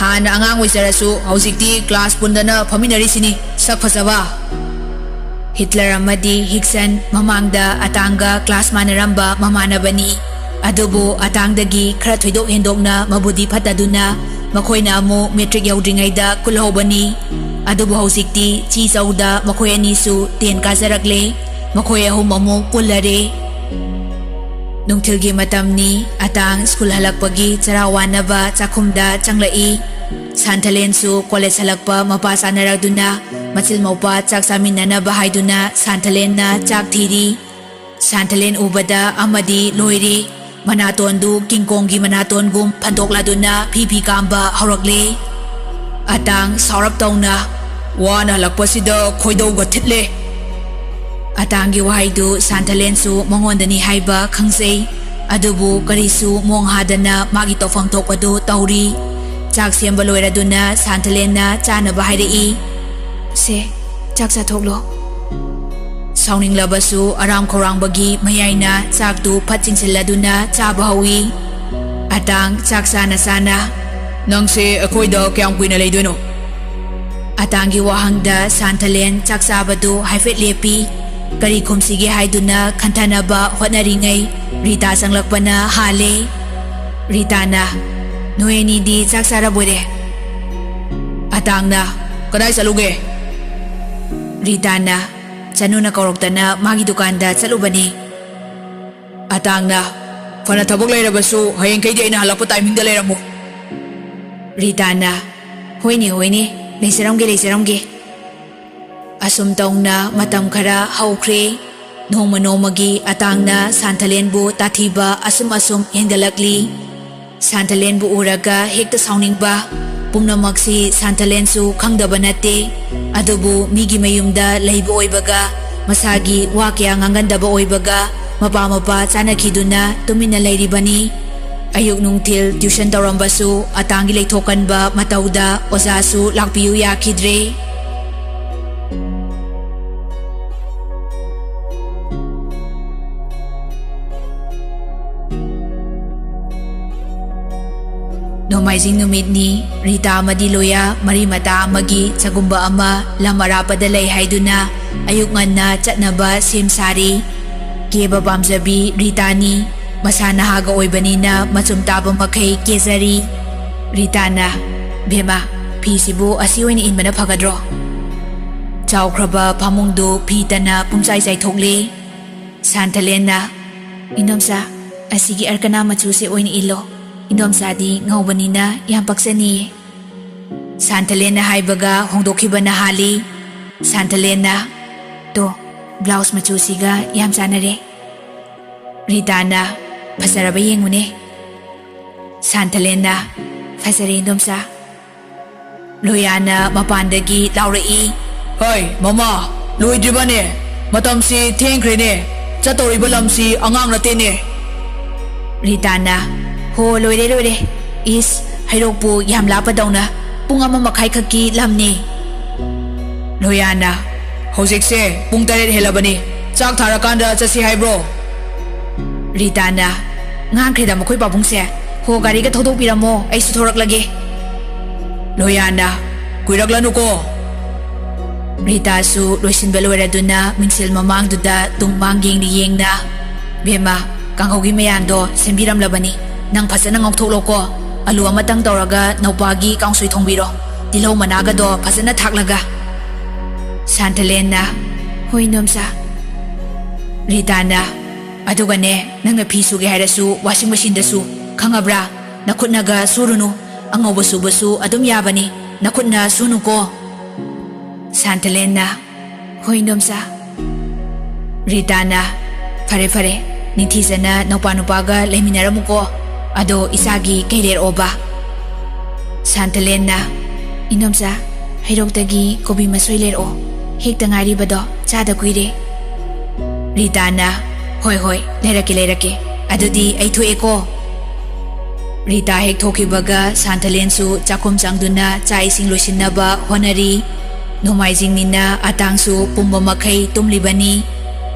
ꯍꯥꯟꯅ ꯑꯉꯥꯡ ꯑꯣꯏꯖꯔꯁꯨ ꯍꯧꯖꯤꯛꯇꯤ ꯀ꯭ꯂꯥꯁ ꯄꯨꯟꯗꯅ ꯐꯝꯃꯤꯟꯅꯔꯤꯁꯤꯅꯤ, ꯁꯛ ꯐꯖꯕ꯫" ꯍꯤꯠꯂꯔ ꯑꯃꯗꯤ ꯍꯤꯛꯁꯟ ꯃꯃꯥꯡꯗ ꯑꯇꯥꯡꯒ ꯀ꯭ꯂꯥꯁ ꯃꯥꯟꯅꯔꯝꯕ ꯃꯃꯥꯟꯅꯕꯅꯤ꯫ ꯑꯗꯨꯕꯨ ꯑꯇꯥꯡꯗꯒꯤ ꯈꯔ ꯊꯣꯏꯗꯣꯛ ꯍꯦꯟꯗꯣꯛꯅ ꯃꯕꯨꯗꯤ ꯐꯠꯇꯗꯨꯅ ꯃꯈꯣꯏꯅ ꯑꯃꯨꯛ ꯃꯦꯇ꯭ꯔꯤꯛ ꯌꯧꯗ꯭ꯔꯤꯉꯩꯗ ꯀꯨꯜꯍꯧꯕꯅꯤ꯫ ꯑꯗꯨꯕꯨ ꯍꯧꯖꯤꯛꯇꯤ ꯆꯤ ꯆꯧꯗ ꯃꯈꯣꯏ ꯑꯅꯤꯁꯨ ꯇꯦꯟ ꯀꯥꯖꯔꯛꯂꯦ꯫ ꯃꯈꯣꯏ ꯑꯍꯨꯝ ꯑꯃꯨꯛ ꯄꯨꯜꯂꯔꯦ꯫ ꯅꯨꯡꯊꯤꯜꯒꯤ ꯃꯇꯝꯅꯤ꯫ ꯑꯇꯥꯡ ꯁ꯭ꯀꯨꯜ ꯍꯜꯂꯛꯄꯒꯤ ꯆꯔꯥ ꯋꯥꯅꯕ ꯆꯥꯛꯈꯨꯝꯗ ꯆꯪꯂꯛꯏ꯫ ꯁꯥꯟꯊꯂꯦꯟꯁꯨ ꯀꯣꯂꯦꯖ ꯍꯜꯂꯛꯄ ꯃꯄꯥ ꯆꯥꯅꯔꯗꯨꯅ ꯃꯆꯤꯜ ꯃꯧꯄꯥ ꯆꯥꯛ ꯆꯥꯃꯤꯟꯅꯅꯕ ꯍꯥꯏꯗꯨꯅ ꯁꯥꯟꯊꯂꯦꯟꯅ ꯆꯥꯛ ꯊꯤꯔꯤ꯫ ꯁꯥꯟꯊꯂꯦꯟ ꯎꯕꯗ ꯑꯃꯗꯤ ꯂꯣꯏꯔꯦ꯫ ꯃꯅꯥꯇꯣꯟꯗꯨ ꯀꯤꯡꯀꯣꯡꯒꯤ ꯃꯅꯥꯇꯣꯟꯒꯨꯝ ꯐꯟꯗꯣꯛꯂꯗꯨꯅ ꯐꯤ ꯐꯤ ꯀꯥꯝꯕ ꯍꯧꯔꯛꯂꯦ꯫ ꯑꯇꯥꯡ ꯁꯥꯎꯔꯞ ꯇꯧꯅ, "ꯋꯥꯅ ꯍꯜꯂꯛꯄꯁꯤꯗ ꯈꯣꯏꯗꯧꯒ ꯊꯤꯠꯂꯦ꯫" ꯑꯇꯥꯡꯒꯤ ꯋꯥꯍꯩꯗꯨ ꯁꯥꯟꯊꯂꯦꯟꯁꯨ ꯃꯉꯣꯟꯗꯅꯤ ꯍꯥꯏꯕ ꯈꯪꯖꯩ꯫ ꯑꯗꯨꯕꯨ ꯀꯔꯤꯁꯨ ꯃꯣꯡ ꯍꯥꯗꯅ ꯃꯥꯒꯤ ꯇꯧꯐꯝ ꯊꯣꯛꯄꯗꯨ ꯇꯧꯔꯤ꯫ ꯆꯥꯛ ꯁꯦꯝꯕ ꯂꯣꯏꯔꯗꯨꯅ ꯁꯥꯟꯊꯂꯦꯟꯅ ꯆꯥꯅꯕ ꯍꯥꯏꯔꯛꯏ꯫ "ꯁꯦ, ꯆꯥꯛ ꯆꯥꯊꯣꯛꯂꯣ꯫" ꯁꯥꯎꯅꯤꯡꯂꯕꯁꯨ ꯑꯔꯥꯝ ꯈꯧꯔꯥꯡꯕꯒꯤ ꯃꯌꯥꯏꯅ ꯆꯥꯛꯇꯨ ꯐꯠ ꯆꯤꯡꯁꯤꯜꯂꯗꯨꯅ ꯆꯥꯕ ꯍꯧꯏ꯫ ꯑꯇꯥꯡ ꯆꯥꯛ ꯆꯥꯅ ꯆꯥꯅ, "ꯅꯪꯁꯦ ꯑꯩꯈꯣꯏꯗ ꯀꯌꯥꯝ ꯀꯨꯏꯅ ꯂꯩꯗꯣꯏꯅꯣ?" ꯑꯇꯥꯡꯒꯤ ꯋꯥꯍꯪꯗ ꯁꯥꯟꯊꯂꯦꯟ ꯆꯥꯛ ꯆꯥꯕꯗꯨ ꯍꯥꯏꯐꯦꯠ ꯂꯦꯞꯄꯤ꯫ ꯀꯔꯤ ꯈꯨꯝꯁꯤꯒꯦ ꯍꯥꯏꯗꯨꯅ ꯈꯟꯊꯅꯕ ꯍꯣꯠꯅꯔꯤꯉꯩ ꯔꯤꯇꯥ ꯆꯪꯂꯛꯄꯅ ꯍꯥꯜꯂꯦ꯫ ꯔꯤꯇꯥꯅ, "ꯅꯣꯏ ꯑꯅꯤꯗꯤ ꯆꯥꯛ ꯆꯥꯔꯕꯣꯏꯔꯦ?" ꯑꯇꯥꯡꯅ, "ꯀꯗꯥꯏ ꯆꯠꯂꯨꯒꯦ?" ꯔꯤꯇꯥꯅ, "ꯆꯅꯨꯅ ꯀꯧꯔꯛꯇꯅ ꯃꯥꯒꯤ ꯗꯨꯀꯥꯟꯗ ꯆꯠꯂꯨꯕꯅꯤ꯫" ꯑꯇꯥꯡꯅ, ꯐꯅ ꯊꯕꯛ ꯂꯩꯔꯕꯁꯨ ꯍꯌꯦꯡꯈꯩꯗꯤ ꯑꯩꯅ ꯍꯜꯂꯛꯄ ꯇꯥꯏꯃꯤꯡꯗ ꯂꯩꯔꯝꯃꯨ꯫ ꯔꯤꯇꯥꯅ, "ꯍꯣꯏꯅꯦ, ꯍꯣꯏꯅꯦ, ꯂꯩꯖꯔꯝꯒꯦ, ꯂꯩꯖꯔꯝꯒꯦ"꯫ ꯑꯁꯨꯝ ꯇꯧꯅ ꯃꯇꯝ ꯈꯔ ꯍꯧꯈ꯭ꯔꯦ꯫ ꯅꯣꯡꯃ ꯅꯣꯡꯃꯒꯤ ꯑꯇꯥꯡꯅ ꯁꯥꯟꯊꯂꯦꯟꯕꯨ ꯇꯥꯊꯤꯕ ꯑꯁꯨꯝ ꯑꯁꯨꯝ ꯍꯦꯟꯒꯠꯂꯛꯂꯤ꯫ ꯁꯥꯟꯊꯂꯦꯟꯕꯨ ꯎꯔꯒ ꯍꯦꯛꯇ ꯁꯥꯎꯅꯤꯡꯕ꯫ ꯄꯨꯝꯅꯃꯛꯁꯤ ꯁꯥꯟꯊꯂꯦꯟꯁꯨ ꯈꯪꯗꯕ ꯅꯠꯇꯦ꯫ ꯑꯗꯨꯕꯨ ꯃꯤꯒꯤ ꯃꯌꯨꯝꯗ ꯂꯩꯕ ꯑꯣꯏꯕꯒ, ꯃꯁꯥꯒꯤ ꯋꯥ ꯀꯌꯥ ꯉꯥꯡꯒꯟꯗꯕ ꯑꯣꯏꯕꯒ, ꯃꯄꯥ ꯃꯄꯥ ꯆꯥꯅꯈꯤꯗꯨꯅ ꯇꯨꯃꯤꯟꯅ ꯂꯩꯔꯤꯕꯅꯤ꯫ ꯑꯌꯨꯛ ꯅꯨꯡꯊꯤꯜ tuition ꯇꯧꯔꯝꯕꯁꯨ ꯑꯇꯥꯡꯒꯤ ꯂꯩꯊꯣꯛꯀꯟꯕ ꯃꯇꯧꯗ ꯑꯣꯖꯥꯁꯨ ꯂꯥꯛꯄꯤꯌꯨ ꯌꯥꯈꯤꯗ꯭ꯔꯦ꯫ ꯅꯣꯡꯃꯥꯏꯖꯤꯡ ꯅꯨꯃꯤꯠꯅꯤ꯫ ꯔꯤꯇꯥ ꯑꯃꯗꯤ ꯂꯣꯌꯥ ꯃꯔꯤ ꯃꯇꯥ ꯑꯃꯒꯤ ꯆꯒꯨꯝꯕ ꯑꯃ ꯂꯝ ꯑꯔꯥꯞꯄꯗ ꯂꯩ ꯍꯥꯏꯗꯨꯅ ꯑꯌꯨꯛ ꯉꯟꯅ ꯆꯠꯅꯕ ꯁꯦꯝ ꯁꯥꯔꯤ꯫ ꯀꯦꯕ ꯄꯥꯝꯖꯕꯤ ꯔꯤꯇꯥꯅꯤ꯫ ꯃꯁꯥ ꯅꯍꯥꯒ ꯑꯣꯏꯕꯅꯤꯅ ꯃꯆꯨꯝ ꯇꯥꯕ ꯃꯈꯩ ꯀꯦꯖꯔꯤ꯫ ꯔꯤꯇꯥꯅ, "ꯕꯦꯝꯃ, ꯐꯤꯁꯤꯕꯨ ꯑꯁꯤ ꯑꯣꯏꯅ ꯏꯟꯕꯅ ꯐꯒꯗ꯭ꯔꯣ?" ꯆꯥꯎꯈ꯭ꯔꯕ ꯐꯃꯨꯡꯗꯨ ꯐꯤꯇꯅ ꯄꯨꯝꯆꯥꯏ ꯆꯥꯏꯊꯣꯛꯂꯦ꯫ ꯁꯥꯟꯊꯂꯦꯟꯅ, "ꯏꯟꯗꯣꯝꯆꯥ, ꯑꯁꯤꯒꯤ ꯑꯔꯀꯅꯥ ꯃꯆꯨꯁꯦ ꯑꯣꯏꯅ ꯏꯜꯂꯣ꯫ ꯏꯟꯗꯣꯝꯆꯥꯗꯤ ꯉꯧꯕꯅꯤꯅ ꯌꯥꯝ ꯄꯛꯆꯅꯤꯌꯦ"꯫ ꯁꯥꯟꯊꯂꯦꯟꯅ ꯍꯥꯏꯕꯒ ꯍꯣꯡꯗꯣꯛꯈꯤꯕꯅ ꯍꯥꯜꯂꯤ꯫ ꯁꯥꯟꯊꯂꯦꯟꯅ, "ꯇꯣ, blouse ꯃꯆꯨꯁꯤꯒ ꯌꯥꯝ ꯆꯥꯟꯅꯔꯦ"꯫ ꯔꯤꯇꯥꯅ, "ꯐꯖꯔꯕ ꯌꯦꯡꯉꯨꯅꯦ"꯫ ꯁꯥꯟꯊꯂꯦꯟꯅ, "ꯐꯖꯔꯦ, ꯏꯟꯗꯣꯝꯆꯥ"꯫ ꯂꯣꯌꯥꯅ ꯃꯄꯥꯟꯗꯒꯤ ꯂꯥꯎꯔꯛꯏ꯫ "ꯍꯣꯏ, ꯃꯃꯥ, ꯂꯣꯏꯗ꯭ꯔꯤꯕꯅꯦ꯫ ꯃꯇꯝꯁꯤ ꯊꯦꯡꯈ꯭ꯔꯦꯅꯦ꯫ ꯆꯠꯇꯧꯔꯤꯕ ꯂꯝꯁꯤ ꯑꯉꯥꯡ ꯅꯠꯇꯦꯅꯦ"꯫ ꯔꯤꯇꯥꯅ, "ꯍꯣ, ꯂꯣꯏꯔꯦ, ꯂꯣꯏꯔꯦ꯫ ꯏꯁ, ꯍꯩꯔꯣꯛꯄꯨ ꯌꯥꯝ ꯂꯥꯞꯄꯗꯧꯅ꯫ ꯄꯨꯡ ꯑꯃ ꯃꯈꯥꯏ ꯈꯛꯀꯤ ꯂꯝꯅꯤ"꯫ ꯂꯣꯌꯥꯅ, "ꯍꯧꯖꯤꯛꯁꯦ ꯄꯨꯡ ꯇꯔꯦꯠ ꯍꯦꯜꯂꯕꯅꯤ꯫ ꯆꯥꯛ ꯊꯥꯔꯀꯥꯟꯗ ꯆꯠꯁꯤ ꯍꯥꯏꯕ꯭ꯔꯣ?" ꯔꯤꯇꯥꯅ, "ꯉꯥꯡꯈ꯭ꯔꯦꯗ ꯃꯈꯣꯏ ꯄꯥꯕꯨꯡꯁꯦ꯫ ꯍꯣ, ꯒꯥꯔꯤꯒ ꯊꯧꯗꯣꯛꯄꯤꯔꯝꯃꯣ, ꯑꯩꯁꯨ ꯊꯣꯔꯛꯂꯒꯦ"꯫ ꯂꯣꯌꯥꯅ, "ꯀꯨꯏꯔꯛꯂꯅꯨꯀꯣ"꯫ ꯔꯤꯇꯥꯁꯨ ꯂꯣꯏꯁꯤꯟꯕ ꯂꯣꯏꯔꯗꯨꯅ ꯃꯤꯡꯁꯦꯜ ꯃꯃꯥꯡꯗꯨꯗ ꯇꯨꯡ ꯃꯥꯡ ꯌꯦꯡꯅ ꯌꯦꯡꯅ, "ꯕꯦꯝꯃ, ꯀꯥꯡꯍꯧꯒꯤ ꯃꯌꯥꯟꯗꯣ ꯁꯦꯝꯕꯤꯔꯝꯂꯕꯅꯤ꯫ ꯅꯪ ꯐꯖꯅ ꯉꯧꯊꯣꯛꯂꯣꯀꯣ꯫ ꯑꯂꯨ ꯑꯃꯇꯪ ꯇꯧꯔꯒ ꯅꯧꯄꯥꯒꯤ ꯀꯥꯡꯁꯣꯏ ꯊꯣꯡꯕꯤꯔꯣ꯫ ꯇꯤꯜꯍꯧ ꯃꯅꯥꯒꯗꯣ ꯐꯖꯅ ꯊꯥꯛꯂꯒ"꯫ ꯁꯥꯟꯊꯂꯦꯟꯅ, "ꯍꯣꯏ, ꯏꯟꯗꯣꯝꯆꯥ"꯫ ꯔꯤꯇꯥꯅ, ꯑꯗꯨꯒꯅꯦ, ꯅꯪꯅ ꯐꯤ ꯁꯨꯒꯦ ꯍꯥꯏꯔꯁꯨ ꯋꯥꯁꯤꯡ ꯃꯦꯁꯤꯟꯗ ꯁꯨ, ꯈꯪꯉꯕ꯭ꯔꯥ? ꯅꯈꯨꯠꯅꯒ ꯁꯨꯔꯨꯅꯨ꯫ ꯑꯉꯧꯕ ꯁꯨꯕꯁꯨ ꯑꯗꯨꯝ ꯌꯥꯕꯅꯤ, ꯅꯈꯨꯠꯅ ꯁꯨꯅꯨꯀꯣ꯫ ꯁꯥꯟꯇꯂꯦꯟꯅ, "ꯍꯣꯏ, ꯏꯟꯗꯣꯝꯆꯥ꯫" ꯔꯤꯇꯥꯅ, "ꯐꯔꯦ, ꯐꯔꯦ, ꯅꯤꯡꯊꯤꯖꯅ ꯅꯧꯄꯥ ꯅꯨꯄꯥꯒ ꯂꯩꯃꯤꯟꯅꯔꯝꯃꯨꯀꯣ꯫ ꯑꯗꯣ ꯏꯆꯥꯒꯤ ꯀꯩ ꯂꯩꯔꯛꯑꯣꯕ?" ꯁꯥꯟꯇꯂꯦꯟꯅ, "ꯏꯟꯗꯣꯝꯆꯥ, ꯍꯩꯔꯣꯛꯇꯒꯤ ꯀꯣꯕꯤ ꯃꯁꯣꯏ ꯂꯩꯔꯛꯑꯣ, ꯍꯦꯛꯇ ꯉꯥꯏꯔꯤꯕꯗꯣ, ꯆꯥꯗ ꯀꯨꯏꯔꯦ꯫" ꯔꯤꯇꯥꯅ, "ꯍꯣꯏ, ꯍꯣꯏ, ꯂꯩꯔꯛꯀꯦ, ꯂꯩꯔꯛꯀꯦ꯫ ꯑꯗꯨꯗꯤ ꯑꯩ ꯊꯣꯛꯑꯦꯀꯣ꯫" ꯔꯤꯇꯥ ꯍꯦꯛ ꯊꯣꯛꯈꯤꯕꯒ ꯁꯥꯟꯇꯂꯦꯟꯁꯨ ꯆꯥꯛꯈꯨꯝ ꯆꯪꯗꯨꯅ ꯆꯥꯛ ꯏꯁꯤꯡ ꯂꯣꯏꯁꯤꯟꯅꯕ ꯍꯣꯠꯅꯔꯤ꯫ ꯅꯣꯡꯃꯥꯏꯖꯤꯡꯅꯤꯅ ꯑꯇꯥꯡꯁꯨ ꯄꯨꯝꯕ ꯃꯈꯩ ꯇꯨꯝꯂꯤꯕꯅꯤ꯫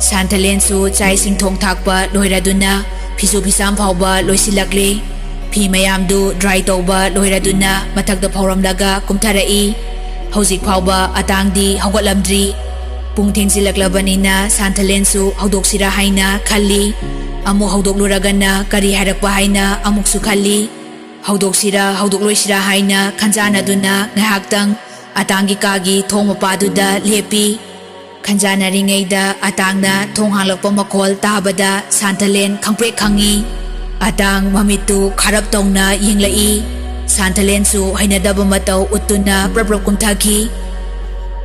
ꯁꯥꯟꯇꯂꯦꯟꯁꯨ ꯆꯥꯛ ꯏꯁꯤꯡ ꯊꯣꯡ ꯊꯥꯛꯄ ꯂꯣꯏꯔꯗꯨꯅ ꯐꯤꯁꯨ ꯐꯤꯁꯥꯝ ꯐꯥꯎꯕ ꯂꯣꯏꯁꯤꯜꯂꯛꯂꯦ꯫ ꯐꯤ ꯃꯌꯥꯝꯗꯨ dry ꯇꯧꯕ ꯂꯣꯏꯔꯗꯨꯅ ꯃꯊꯛꯇ ꯐꯧꯔꯝꯂꯒ ꯀꯨꯝꯊꯔꯛꯏ꯫ ꯍꯧꯖꯤꯛ ꯐꯥꯎꯕ ꯑꯇꯥꯡꯗꯤ ꯍꯧꯒꯠꯂꯝꯗ꯭ꯔꯤ꯫ ꯄꯨꯡ ꯊꯦꯡꯖꯤꯜꯂꯛꯂꯕꯅꯤꯅ ꯁꯥꯟꯊꯂꯦꯟꯁꯨ ꯍꯧꯗꯣꯛꯁꯤꯔꯥ ꯍꯥꯏꯅ ꯈꯜꯂꯤ꯫ ꯑꯃꯨꯛ ꯍꯧꯗꯣꯛꯂꯨꯔꯒꯅ ꯀꯔꯤ ꯍꯥꯏꯔꯛꯄ ꯍꯥꯏꯅ ꯑꯃꯨꯛꯁꯨ ꯈꯜꯂꯤ꯫ ꯍꯧꯗꯣꯛꯁꯤꯔꯥ ꯍꯧꯗꯣꯛꯂꯣꯏꯁꯤꯔꯥ ꯍꯥꯏꯅ ꯈꯟꯖꯥꯟꯅꯗꯨꯅ ꯉꯥꯏꯍꯥꯛꯇꯪ ꯑꯇꯥꯡꯒꯤ ꯀꯥꯒꯤ ꯊꯣꯡ ꯃꯄꯥꯗꯨꯗ ꯂꯦꯞꯄꯤ꯫ ꯈꯟꯖꯥꯟꯅꯔꯤꯉꯩꯗ ꯑꯇꯥꯡꯅ ꯊꯣꯡ ꯍꯥꯡꯂꯛꯄ ꯃꯈꯣꯜ ꯇꯥꯕꯗ ꯁꯥꯟꯊꯂꯦꯟ ꯈꯪꯄ꯭ꯔꯦꯛ ꯈꯪꯉꯤ꯫ ꯑꯇꯥꯡ ꯃꯃꯤꯠꯇꯨ ꯈꯥꯔꯞ ꯇꯧꯅ ꯌꯦꯡꯂꯛꯏ꯫ ꯁꯥꯟꯊꯂꯦꯟꯁꯨ ꯍꯩꯅꯗꯕ ꯃꯇꯧ ꯎꯠꯇꯨꯅ ꯄ꯭ꯔꯞ ꯄ꯭ꯔꯞ ꯀꯨꯝꯊꯈꯤ꯫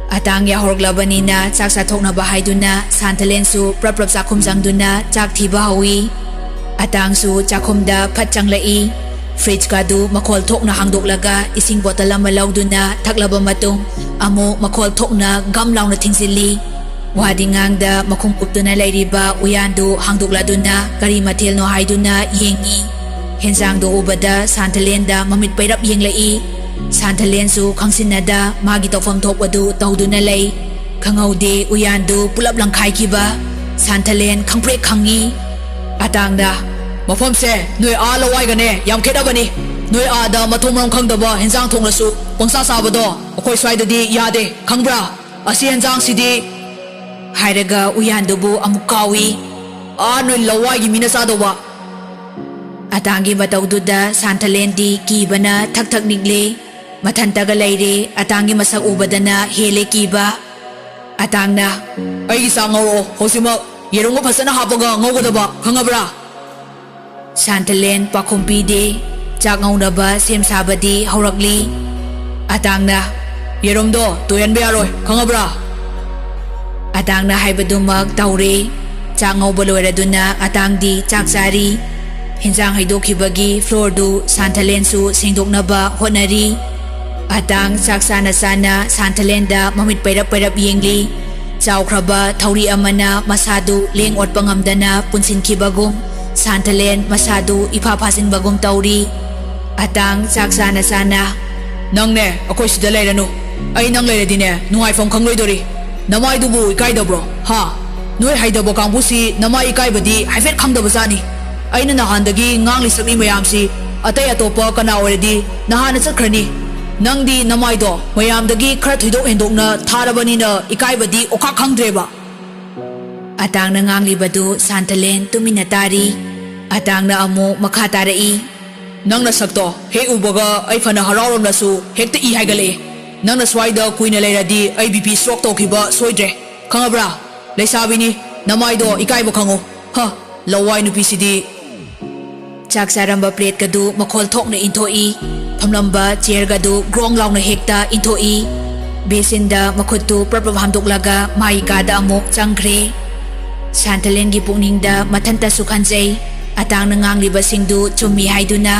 ꯑꯇꯥꯡ ꯌꯥꯍꯧꯔꯛꯂꯕꯅꯤꯅ ꯆꯥꯛ ꯆꯥꯊꯣꯛꯅꯕ ꯍꯥꯏꯗꯨꯅ ꯁꯥꯟꯊꯂꯦꯟꯁꯨ ꯄ꯭ꯔꯞ ꯄ꯭ꯔꯞ ꯆꯥꯛꯈꯨꯝ ꯆꯪꯗꯨꯅ ꯆꯥꯛ ꯊꯤꯕ ꯍꯧꯏ꯫ ꯑꯇꯥꯡꯁꯨ ꯆꯥꯛꯈꯨꯝꯗ ꯐꯠ ꯆꯪꯂꯛꯏ꯫ Fridge ꯀꯥꯗꯨ ꯃꯈꯣꯜ ꯊꯣꯛꯅ ꯍꯥꯡꯗꯣꯛꯂꯒ ꯏꯁꯤꯡ bottle ꯑꯃ ꯂꯧꯗꯨꯅ ꯊꯛꯂꯕ ꯃꯇꯨꯡ ꯑꯃꯨꯛ ꯃꯈꯣꯜ ꯊꯣꯛꯅ ꯒꯝ ꯂꯥꯎꯅ ꯊꯤꯡꯖꯤꯜꯂꯤ꯫ ꯋꯥꯗꯤ ꯉꯥꯡꯗ ꯃꯈꯨꯝ ꯀꯨꯞꯇꯨꯅ ꯂꯩꯔꯤꯕ ꯎꯌꯥꯟꯗꯨ ꯍꯥꯡꯗꯣꯛꯂꯗꯨꯅ ꯀꯔꯤ ꯃꯊꯦꯜꯅꯣ ꯍꯥꯏꯗꯨꯅ ꯌꯦꯡꯉꯤ꯫ ꯍꯦꯟꯖꯥꯡꯗꯣ ꯎꯕꯗ ꯁꯥꯟꯊꯂꯦꯟꯗ ꯃꯃꯤꯠ ꯄꯩꯔꯞ ꯌꯦꯡꯂꯛꯏ꯫ ꯁꯥꯟꯊꯂꯦꯟꯁꯨ ꯈꯪꯁꯤꯟꯅꯗ ꯃꯥꯒꯤ ꯇꯧꯐꯝ ꯊꯣꯛꯄꯗꯨ ꯇꯧꯗꯨꯅ ꯂꯩ꯫ ꯈꯪꯍꯧꯗꯦ ꯎꯌꯥꯟꯗꯨ ꯄꯨꯂꯞ ꯂꯪꯈꯥꯏꯈꯤꯕ꯫ ꯁꯥꯟꯊꯂꯦꯟ ꯈꯪꯄ꯭ꯔꯦꯛ ꯈꯪꯉꯤ꯫ ꯑꯇꯥꯡꯗ, "ꯃꯐꯝꯁꯦ ꯅꯣꯏ ꯑꯥ ꯂꯋꯥꯏꯒꯅꯦ ꯌꯥꯝ ꯈꯦꯠꯅꯕꯅꯤ꯫ ꯅꯣꯏ ꯑꯥꯗ ꯃꯊꯣꯡ ꯃꯔꯝ ꯈꯪꯗꯕ ꯍꯦꯟꯖꯥꯡ ꯊꯣꯡꯂꯁꯨ ꯄꯪꯆꯥ ꯆꯥꯕꯗꯣ ꯑꯩꯈꯣꯏ ꯁ꯭ꯋꯥꯏꯗꯗꯤ ꯌꯥꯗꯦ, ꯈꯪꯕ꯭ꯔꯥ? ꯑꯁꯤ ꯍꯦꯟꯖꯥꯡꯁꯤꯗꯤ" ꯍꯥꯏꯔꯒ ꯎꯌꯥꯟꯗꯨꯕꯨ ꯑꯃꯨꯛ ꯀꯥꯎꯏ꯫ "ꯑꯥ ꯅꯣꯏ ꯂꯋꯥꯏꯒꯤ ꯃꯤꯅ ꯆꯥꯗꯧꯕ꯫" ꯑꯇꯥꯡꯒꯤ ꯃꯇꯧꯗꯨꯗ ꯁꯥꯟꯊꯂꯦꯟꯗꯤ ꯀꯤꯕꯅ ꯊꯛ ꯊꯛ ꯅꯤꯛꯂꯦ꯫ ꯃꯊꯟꯇꯒ ꯂꯩꯔꯦ꯫ ꯑꯇꯥꯡꯒꯤ ꯃꯁꯛ ꯎꯕꯗꯅ ꯍꯦꯜꯂꯦ ꯀꯤꯕ꯫ ꯑꯇꯥꯡꯅ, "ꯑꯩꯒꯤ ꯆꯥꯛ ꯉꯧꯔꯛꯑꯣ ꯍꯧꯖꯤꯛꯃꯛ꯫ ꯌꯦꯔꯨꯝꯒ ꯐꯖꯅ ꯍꯥꯞꯄꯒ ꯉꯧꯒꯗꯕ, ꯈꯪꯉꯕ꯭ꯔꯥ? ꯁꯥꯟꯇꯂꯦꯟ ꯄꯥꯎꯈꯨꯝ ꯄꯤꯗꯦ꯫ ꯆꯥꯛ ꯉꯧꯅꯕ ꯁꯦꯝ ꯁꯥꯕꯗꯤ ꯍꯧꯔꯛꯂꯤ꯫ ꯑꯇꯥꯡꯅ, "ꯌꯦꯔꯨꯝꯗꯣ ꯇꯣꯏꯍꯟꯕ ꯌꯥꯔꯣꯏ, ꯈꯪꯉꯕ꯭ꯔꯥ?" ꯑꯇꯥꯡꯅ ꯍꯥꯏꯕꯗꯨꯃꯛ ꯇꯧꯔꯦ꯫ ꯆꯥꯛ ꯉꯧꯕ ꯂꯣꯏꯔꯗꯨꯅ ꯑꯇꯥꯡꯗꯤ ꯆꯥꯛ ꯆꯥꯔꯤ꯫ ꯍꯤꯟꯖꯥꯡ ꯍꯩꯗꯣꯛꯈꯤꯕꯒꯤ ꯐ꯭ꯂꯣꯔꯗꯨ ꯁꯥꯟꯊꯂꯦꯟꯁꯨ ꯁꯦꯡꯗꯣꯛꯅꯕ ꯍꯣꯠꯅꯔꯤ꯫ ꯑꯇꯥꯡ ꯆꯥꯛ ꯆꯥꯅ ꯆꯥꯅ ꯁꯥꯟꯊꯂꯦꯟꯗ ꯃꯃꯤꯠ ꯄꯩꯔꯞ ꯄꯩꯔꯞ ꯌꯦꯡꯂꯤ꯫ ꯆꯥꯎꯈ꯭ꯔꯕ ꯊꯧꯔꯤ ꯑꯃꯅ ꯃꯁꯥꯗꯨ ꯂꯦꯡ ꯑꯣꯠꯄ ꯉꯝꯗꯅ ꯄꯨꯟꯁꯤꯟꯈꯤꯕꯒꯨꯝ, ꯁꯥꯟꯊꯂꯦꯟ ꯃꯁꯥꯗꯨ ꯏꯐꯥ ꯐꯥꯖꯤꯟꯕꯒꯨꯝ ꯇꯧꯔꯤ꯫ ꯑꯇꯥꯡ ꯆꯥꯛ ꯆꯥꯅ ꯆꯥꯅ, "ꯅꯪꯅꯦ, ꯑꯩꯈꯣꯏ ꯁꯤꯗ ꯂꯩꯔꯅꯨ꯫ ꯑꯩ ꯅꯪ ꯂꯩꯔꯗꯤꯅꯦ, ꯅꯨꯡꯉꯥꯏꯐꯝ ꯈꯪꯂꯣꯏꯗꯣꯔꯤ꯫ ꯅꯃꯥꯏꯗꯨꯕꯨ ꯏꯀꯥꯏꯗꯕ꯭ꯔꯣ? ꯍꯥ? ꯅꯣꯏ ꯍꯩꯗꯕ ꯀꯥꯡꯕꯨꯁꯤ ꯅꯃꯥꯏ ꯏꯀꯥꯏꯕꯗꯤ ꯍꯥꯏꯐꯦꯠ ꯈꯪꯗꯕ ꯖꯥꯠꯅꯤ꯫ ꯑꯩꯅ ꯅꯍꯥꯟꯗꯒꯤ ꯉꯥꯡꯂꯤ ꯁꯛꯂꯤ ꯃꯌꯥꯝꯁꯤ ꯑꯇꯩ ꯑꯇꯣꯞꯄ ꯀꯅꯥ ꯑꯣꯏꯔꯗꯤ ꯅꯍꯥꯟꯅ ꯆꯠꯈ꯭ꯔꯅꯤ꯫ ꯅꯪꯗꯤ ꯅꯃꯥꯏꯗꯣ ꯃꯌꯥꯝꯗꯒꯤ ꯈꯔ ꯊꯣꯏꯗꯣꯛ ꯍꯦꯟꯗꯣꯛꯅ ꯊꯥꯔꯕꯅꯤꯅ ꯏꯀꯥꯏꯕꯗꯤ ꯑꯣꯈꯥꯛ ꯈꯪꯗ꯭ꯔꯦꯕ꯫" ꯑꯇꯥꯡꯅ ꯉꯥꯡꯂꯤꯕꯗꯨ ꯁꯥꯟꯊꯂꯦꯟ ꯇꯨꯃꯤꯟꯅ ꯇꯥꯔꯤ꯫ ꯑꯇꯥꯡꯅ ꯑꯃꯨꯛ ꯃꯈꯥ ꯇꯥꯔꯛꯏ꯫ "ꯅꯪ ꯅꯁꯛꯇꯣ ꯍꯦꯛ ꯎꯕꯒ ꯑꯩ ꯐꯅ ꯍꯔꯥꯎꯔꯝꯂꯁꯨ ꯍꯦꯛꯇ ꯏ ꯍꯥꯏꯒꯠꯂꯛꯑꯦ꯫ ꯅꯪꯅ ꯁ꯭ꯋꯥꯏꯗ ꯀꯨꯏꯅ ꯂꯩꯔꯗꯤ ꯑꯩ ꯕꯤ ꯄꯤ ꯁ꯭ꯇ꯭ꯔꯣꯛ ꯇꯧꯈꯤꯕ ꯁꯣꯏꯗ꯭ꯔꯦ꯫ ꯈꯪꯉꯕ꯭ꯔꯥ? ꯂꯩꯁꯥꯕꯤꯅꯤ, ꯅꯃꯥꯏꯗꯣ ꯏꯀꯥꯏꯕ ꯈꯪꯉꯨ꯫ ꯍ, ꯂꯋꯥꯏ ꯅꯨꯄꯤꯁꯤꯗꯤ꯫" ꯆꯥꯛ ꯆꯥꯔꯝꯕ ꯄ꯭ꯂꯦꯠꯀꯗꯨ ꯃꯈꯣꯜ ꯊꯣꯛꯅ ꯏꯟꯊꯣꯛꯏ꯫ ꯐꯝꯂꯝꯕ ꯆꯤꯌꯔꯒꯗꯨ ꯒ꯭ꯔꯣꯡ ꯂꯥꯎꯅ ꯍꯦꯛꯇ ꯏꯟꯊꯣꯛꯏ꯫ ꯕꯦꯁꯤꯟꯗ ꯃꯈꯨꯠꯇꯨ ꯄ꯭ꯔꯞ ꯄ꯭ꯔꯞ ꯍꯥꯝꯗꯣꯛꯂꯒ ꯃꯥꯒꯤ ꯀꯥꯗ ꯑꯃꯨꯛ ꯆꯪꯈ꯭ꯔꯦ꯫ ꯁꯥꯟꯊꯂꯦꯟꯒꯤ ꯄꯨꯛꯅꯤꯡꯗ ꯃꯊꯟꯇꯁꯨ ꯈꯟꯖꯩ꯫ ꯑꯇꯥꯡꯅ ꯉꯥꯡꯂꯤꯕꯁꯤꯡꯗꯨ ꯆꯨꯝꯃꯤ ꯍꯥꯏꯗꯨꯅ꯫